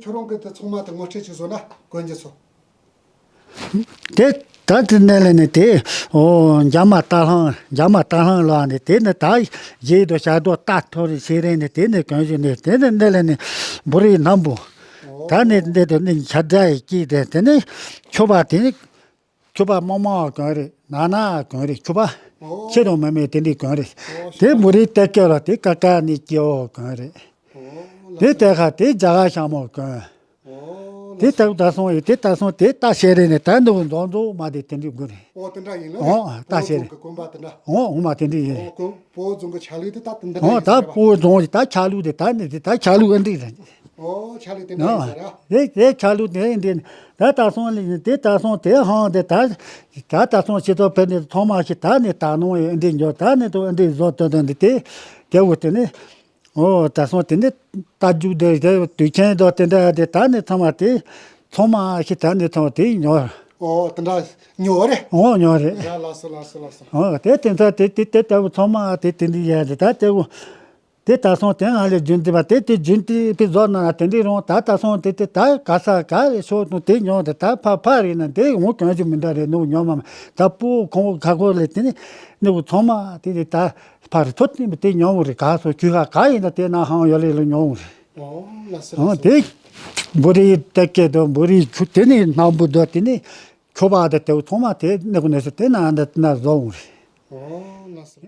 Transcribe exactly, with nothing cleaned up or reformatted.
ཁྱོད་རང་གིས་དེ་ཚང་མ་དེ་ངོ་སྤྲོད་ཅིག་བཟོ་ན་གོན་རྒྱུ་ཚོ། དེ་ད་དེ་ནས་ལས་ནས་དེ། ཨོ་འཇག་མ་རྟ་ལྷང་འཇག་མ་རྟ་ལྷང་ལ་ནས་དེ་ནས་ད་རྗེས་དུ་ཞག་དུ་རྟ་ཐོ་རེ་ཤེས་རེ་ནས་དེ་ནས་གོན་རྒྱུ་ནས་དེ་ནས་ནས་ལས་ནས་འབུ་རིའི་སྣམ་བུ། ད་ནས་འདི་དུ་ནས་འཆར་སྒྲ་ཡི་སྐྱིད་དེ་དེ་ནས་ཁྱོ་པ་དེ་ནས། ཁྱོད་པ་རྨོ་མོ་གང་རེད། ན་ན་གང་རེད། ཁྱོད་པ་ཨོ། ཁྱེད་དང་མ་མེད་དེ་འདྲའི་གང་རེད། ཨོ། དེ་མུ་རི་ཏེ་སྐྱོ་ལ་དེ་ཀ་ཀ་ནི་སྐྱེ་བོ་གང་རེད། ཨོ། དེ་ལགས་སོ། ལྟས་ཁ་དེ་རྒྱ་གར་ཤ་མོ་གང་། ཨོ། དེ་ལགས་སོ། ལྟ་ད་སོང་ཡི་དེ་ལྟ་སོང་དེ་ལྟ་བཤད་རེད་ནས་ད་འདུག་མཛོག་མཛོག་མ་དེ་དེ་འདྲའི་དགོས་རེད། ཨོ་དེ་འདྲ་ཡིན་ལ། ཨོ་ལྟ་བོད་བཤད་རྫོང་རེད། གི་དགོན་པ་དེ་འདྲ། ཨོ་འོ་མ་དེ་འདྲའི་ཡིན། ཨོ་དགོན་བོད་རྫོང་གི་ཆ་ལུགས་དེ་ད་དེ་འདྲ་ཨོ་ཡིན་ད་ཟེར་བ། བོད་རྫོང་གི་ད་ཆ་ལུགས་དེ་ད་ནི་དེ་ད་ཆ་ལུགས་ཨེ་འདྲ་རེད། ཨོ་ཆ་ལུགས་དེ་འདྲ་ཡིན་ཟེར་ར། དེ་དེ་ཆ་ལུགས་དེ་འདི་ད་ད་སོང་ལ་དེ་ད་སོང་དེ་ཧང་དེ་ད་ད་ད་སོང་ཕྱི་ཐོག་ཕེབས་ནས་ཐོག་མ་ཞིག་ད་ནི་ད་ནོ་ཡི་འདི་འཇོག་ད་ནི་དུ་འདི་བཟོ་དོ་དོ་འདི་དེ་དེ་འུ་དེ་ནི་ཨོ་ད་སོང་དེ་ནི་ད་རྒྱུག་དེ་དེ་དུས་ཆེན་དོ་དེ་འདྲ་དེ་ད་ནི་ཚང་མ་དེ་ཚང་མ་ཞིག་ད་ནི་ཚང་མ་དེ་ཉོ། ཨོ་དེ་འདྲ་ཉོ་རེད། ཨོ་ཉོ་རེད། ཡ་ལགས་སོ་ལགས་སོ་ལགས་སོ། ཨོ་དེ་དེ་ཚོ་དེ་དེ་དེ་ད་ཚང་མ་དེ་དེ་འདི་ཡ་དེ་ད་དེ་འུ། དེ་ད་སོང་དེ་ང་ལས་རྒྱུན་དེ་བ་དེ་དེ་རྒྱུན་དེ་པི་བཟོ་ན་དེ་འདྲི་རུང་ད་ད་སོང་དེ་དེ་ད་ག་ས་ག་རེ་ཤོག་དང་དེ་ཉོ་དེ་ད་ཕ་ཕ་རེད་ན་དེ་འོང་གང་ཞིག་མི་འདྲ་རེད་ནུ་ཉོ་མ་མ་ད་པོ་ཁོང་ཁ་ཁོ་ལས་དེ་ནི་ནུ་ཚང་མ་དེ་དེ་ད་ཕ་རེད་ཐོ་དེ་དེ་ཉོ་འོང་རེད། ག་སོ་ཁྱུ་ཁ་ག་ཡིན་ན་དེ་ན་ཧང་ཡོད་ལེ་ལ་ཉོ་འོང་རེད། ཨོ་ལ་སི་ལ་ཨོ་སི། དེ་འབུ་རི་ཏེ་ཀེ་དོ་འབུ་རི་ཆུ་དེ་ནི་སྣམ་བུ་དོ་དེ་ནི་ཁྱོ་པ་དེ་དེ་ཚང་མ་དེ་ནི་ཀུ་ནས་སུ་དེ་ན་འདི་ན་བཟོ་འོང་རེད། ཨོ་ལ་སི།